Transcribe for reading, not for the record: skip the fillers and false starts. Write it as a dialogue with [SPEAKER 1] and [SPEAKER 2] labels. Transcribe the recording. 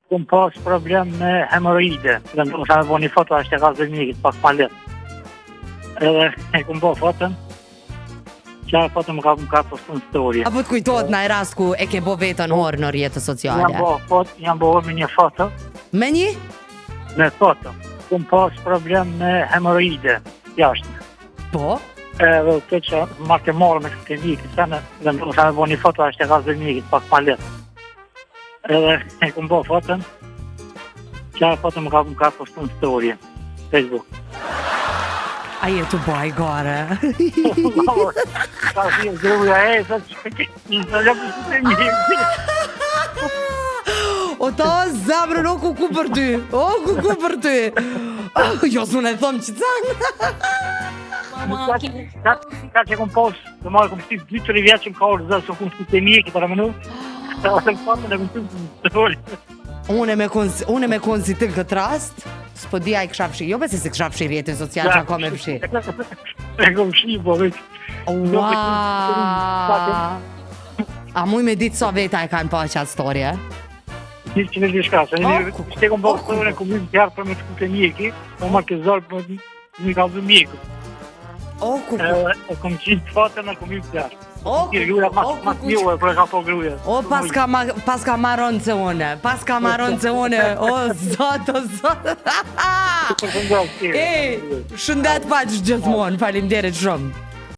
[SPEAKER 1] Kum pas problem me hemorroide. Dhe ndoshta me bo një foto është e ka mjekit pak ma lehtë. Edhe e kum bo foton. Qa foto më ka më ka postu në story.
[SPEAKER 2] Apo të kujtohet naj rast ku e ke bo vetën horë në rrjetet sociale?
[SPEAKER 1] Jam bo foto, jam bo me një foto.
[SPEAKER 2] Me një?
[SPEAKER 1] Me foto. Kum pas problem me hemorroide jashtë.
[SPEAKER 2] Po?
[SPEAKER 1] Edhe këtë që ma ke marrë me këtë mjekit, sa në, dhe ndoshta me bo një foto është e ka mjekit pak ma lehtë. Edhe e kum bo foton. Qa foto më ka më ka postu në story Facebook.
[SPEAKER 2] A je tu bo hajgare?
[SPEAKER 1] Ka si e gruja e, sa që ke një së jam të një.
[SPEAKER 2] O ta zemrën o kuku për ty O kuku për ty Jo s'un e thom që
[SPEAKER 1] canë Ka, ka që kum pos, dhe marrë kum shtyp 2-3 vjetë që më ka orë zë, se kum shtyp të mjeki, para mënu. Sa ose më patën e kum shtyp të folë.
[SPEAKER 2] Unë me kon, unë me kon si ti në këtë rast, s'po di a i kisha fshi. Jo pse s'i kisha fshi rrjetin social që ka me fshi.
[SPEAKER 1] E kum fshi, po veç.
[SPEAKER 2] Ua. A muj me ditë sa veta e kanë pa qatë story, e?
[SPEAKER 1] Një që në diçka, se një shte kum bërë story, kum një tjarë për me të ku të mjeki, po ma ke zorë për Më ka dhënë mjeku.
[SPEAKER 2] O ku
[SPEAKER 1] ku. E kom qitë foton e kom hypë jashtë.
[SPEAKER 2] O ku
[SPEAKER 1] gruja mas mas mjue, për e ka po gruja.
[SPEAKER 2] O pas ka ma, pas ka marron se une, pas ka marron se une. O zot, o zot. Ej, shëndet paç gjithmonë, faleminderit shumë.